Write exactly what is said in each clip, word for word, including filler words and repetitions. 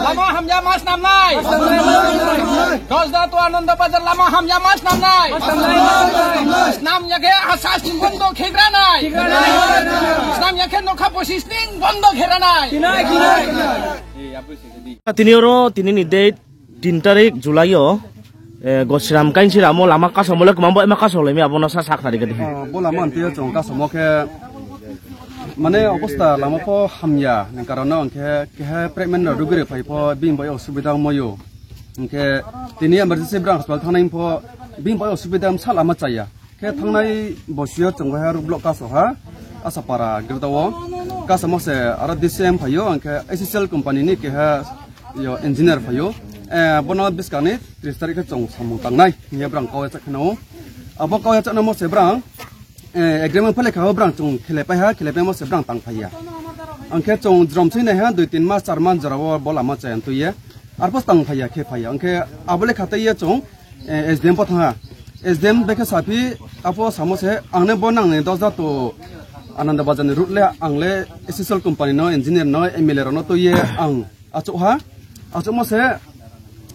Lama hamya ma snam nai. Dosda to Anando Bazar lama hamya ma snam nai. Snam ya khe asa sning bondo khe gra nai. Snam ya khe nokha posi sning bondo khe gra nai. Tini oro tini ni date tin tarik July yo, eh, Gosiram Kainsiram wo lama kasamo le kmang bo ema kasao lai mi, abo no sa sakhnari khe di. Ah, bo lama ni tei yo chung kasamo khe, mane obosta lama pho hamya ni karon no hing khe, keha pregnant rao rugi rao phai pho bini bai osubida ongmo yo. Hing khe tini emergency brang hospital thanngnai pho bini bai osubida bsa lama chaya. Khe thanngnai bosi yo chung waiha road block kasao ha, Asapara girda wo. Kasamo se aro D C M phai ou, hing khe A C C L company ni keha yo engineer phai ou. Eh, bono buskang ni tris tarik khe chung samung tangnai hing ye brang kau ya chá khna ou. Abo kau ya chá namo se brang, eh, agreement pho lekha wo brang chung khelepai ha, khelepaimo se brang tangphai ya. Ang khe chung jrom sei nai ha, dui tin mas, char mas jora wo bo lama chaya tui ye. Arpho tangphai ya, khe phai ya. Ang khe abo lekha tei ye chung, eh, S D M pho thanng ha. S D M bai khe saphi, apho samo se, ang ne bo nang ni Dosda to Anando Bazar ni route le, ang le A C C L company no, engineer no, M L A rao no tui ye ang achouh ha. Achouhmo se,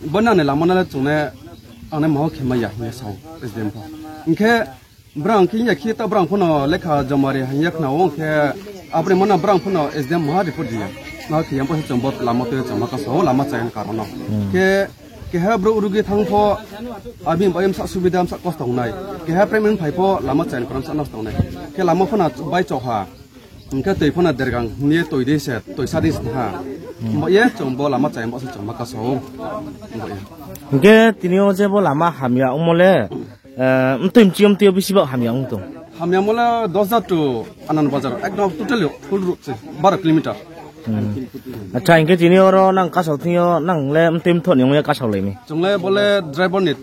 bo nang ni lama no le chung ne, ang ne maho khe mai ya hing ye sa ou S D M pho. Hing khe, brang khe ya khe ta brang pho no lekha jomari hing ye khna ou, hing khe abo ni mano brang pho no S D M maha report ri ya. Maha khe ya pho se chung bo lama tui ye chung ma kasao, lama chaya ni karon no. Khe, keha brouh rugi thanng pho, abini bai bsa subida, bsa kosto ong nai. Keha pregnant phai pho lama chaya ni karon bsa nosto ong nai. Khe lama pho no bai chouh ha. Hing khe tui pho no dergang hing ye tui di se, tui sa di se ha. Bo ye chung bo lama chaya bo se chung ma kasao. Bo ye. Hing khe tini yo je bo lama hamya ongmo le, eh, mtui mchi yo mtui yo bisi ba hamya ong tong? Hamyamo le Dosda to Anando Bazar, ekdom totally full route se, baro kilometer. Acha, hing khe tini oro nang kasao thing yo, nang le mtui mthoh ni ong ye kasao lai mi? Chung le bo le driver ni,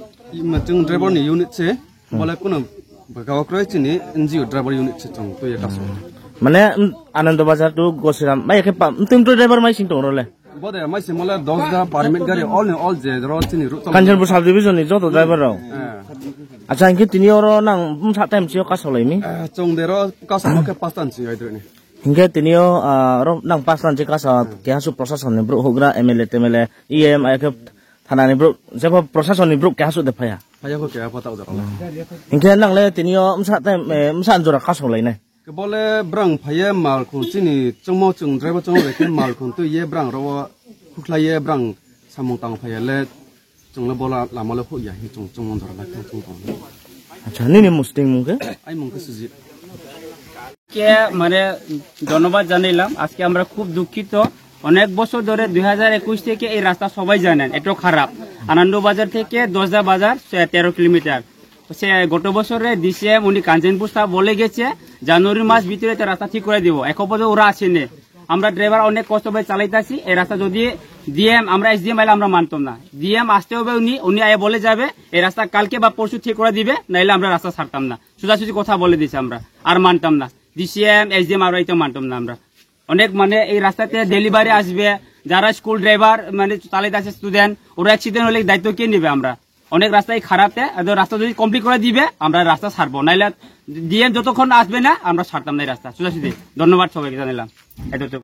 chung driver ni unit se, bo le kuno bwkha wo kroi chini N G O driver unit se chung tui ye kasao. Mane, Anando Bazar to Gosiram, mai khe pa, mtui mthoh driver mai sing tong ro le? Bo de mai simo le Dosda permit gari, all ni all je ro chini route Kanchanpur sub division ni joto driver rao. Acha, hing khe tini oro nang bsa time si yo kasao lai mi? Eh, chung de ro kasao khe pasta ni si yo aidroih ni. Hing khe tini yo, ah, ro nang pasta ni si kasao keha suh prosason ni brouh houhgra, M L A, T M L A, E M, ai khe thana ni brouh, jepho prosason ni brouh keha suh de phai ha? Phai ya kho keha pho taoh da. Hing khe nang le tini yo bsa time, eh, bsa jora kasao lai nai? Khe bo le brang phai ye malkhong chini chungmo chung driver chungmo bai khe malkhong tui ye brang ro wo khukhlai ye brang samung tang phai ya le chung le bo la-, lama le houh ya hing chung chungmo jora le khe chung tong. Acha, nini mung sting mung khe? Ai mung khe Sujit. কে মানে ধন্যবাদ জানাইলাম। আজকে আমরা খুব দুঃখিত, অনেক বছর ধরে দুই হাজার একুশ থেকে এই রাস্তা সবাই জানেন এত খারাপ। আনন্দবাজার থেকে দশদা বাজার, সে তেরো কিলোমিটার। সে গত বছরে ডিসিএম উনি কাঞ্চনপুর সাহেব বলে গেছে জানুয়ারি মাস ভিতরে তো রাস্তা ঠিক করে দিব, এখন পর্যন্ত ওরা আসেনি। আমরা ড্রাইভার অনেক কষ্ট করে চালাইতেছি এই রাস্তা, যদি ডিএম আমরা এসডিএম আইলে আমরা মানতাম না, ডিএম আসতে হবে, উনি উনি আইয়া বলে যাবে এই রাস্তা কালকে বা পরশু ঠিক করে দিবে, নাইলে আমরা রাস্তা ছাড়তাম না। সোজাসুজি কথা বলে দিছি আমরা, আর মানতাম না। ডিসিএম এসডিএম আমরা এটা মানতাম না আমরা। অনেক মানে এই রাস্তাতে ডেলিভারি আসবে, যারা স্কুল ড্রাইভার মানে চালাইতে আছে স্টুডেন্ট, ওরা অ্যাক্সিডেন্ট হলে দায়িত্ব কে নেবে? আমরা অনেক রাস্তায় খারাপ, এত রাস্তা যদি কমপ্লিট করে দিবে আমরা রাস্তা ছাড়বো, নাইলে ডিএম যতক্ষণ আসবে না আমরা ছাড়তাম না এই রাস্তা সোজাসুজি। ধন্যবাদ সবাইকে জানালাম। এতটুকু।